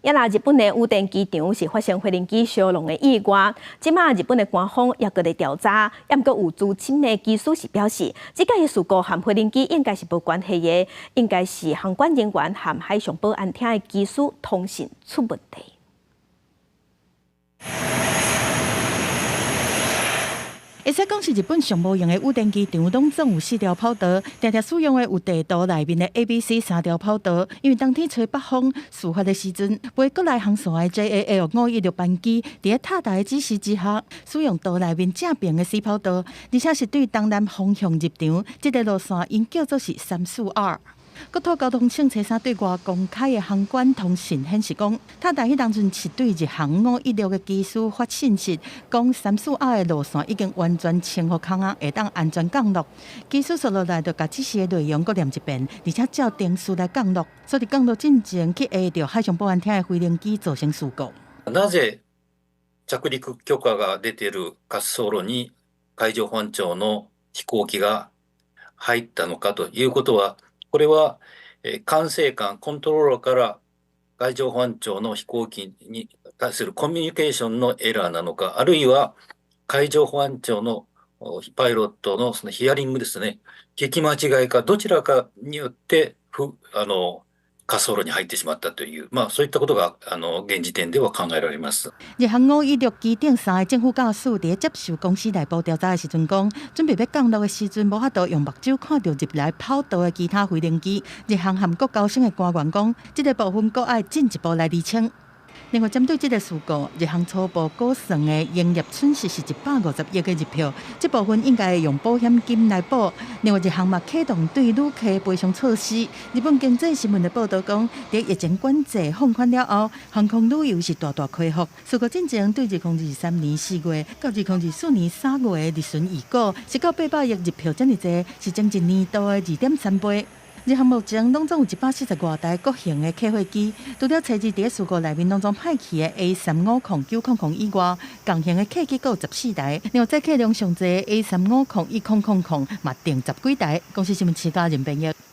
也若日本的羽田機場是發生飛行機燒熔的意外，這馬日本的官方也閣咧調查，也毋過有資深的機師是表示，這擺的事故和飛行機應該是無關係的，應該是航管人員和海上保安廳的機師通訊出問題。會使講是日本上無閒的羽田機場，攏總有四條跑道，定定使用的有地圖內面的 A、B、C 三條跑道。因為當天吹北風，事發的時陣，飛國內航線的 JAL 516班機，佇咧塔台的指示之下，使用圖內面正爿的 C 跑道，而且是對東南方向入場。這個路線𪜶叫做是342。國土交通省初三對外公開的航管通訊顯示講，塔台彼當陣是對日航五一六的機師發信息，講342的路線已經完全清好空啊，會當安全降落。機師紲落來就共指示的內容閣念一遍，而且照程序來降落。所以降落進前去挨著海上保安廳的飛行機造成事故。なぜ着陸許可が出ている滑走路に海上保安庁の飛行機が入ったのかということは、これは管制官、コントローラーから海上保安庁の飛行機に対するコミュニケーションのエラーなのか、あるいは海上保安庁のパイロットのそのヒアリングですね、聞き間違いか、どちらかによってふあの滑走路に入ってしまったという、まあ、そういったことが現時点では考えられます。日航516機頂三个正副駕駛佇接受公司內部調查的時陣講，準備欲降落的時陣，無法度用目睭看著入來跑道的其他飛行機。日航和國交省的官員講，這個部分閣愛進一步來釐清。另外，針對這個事故，日航初步估算的營業損失是150億的日票，這部分應該會用保險金來補。另外，日航嘛啟動對旅客賠償措施。日本經濟新聞的報導講，佇疫情管制放寬了後，航空旅遊是大大恢復。事故進前對2023年4月到2024年3月的日巡預估是到800億日票遮爾濟，是前一年度的2.3倍。日航目前攏總有140外台各型的客貨機，除了初二佇事故內面攏總歹去的 A350、900以外，共型的客機閣有14台，另外載客量上濟 A350、1000嘛訂十幾台。公視新聞徐嘉仁編譯。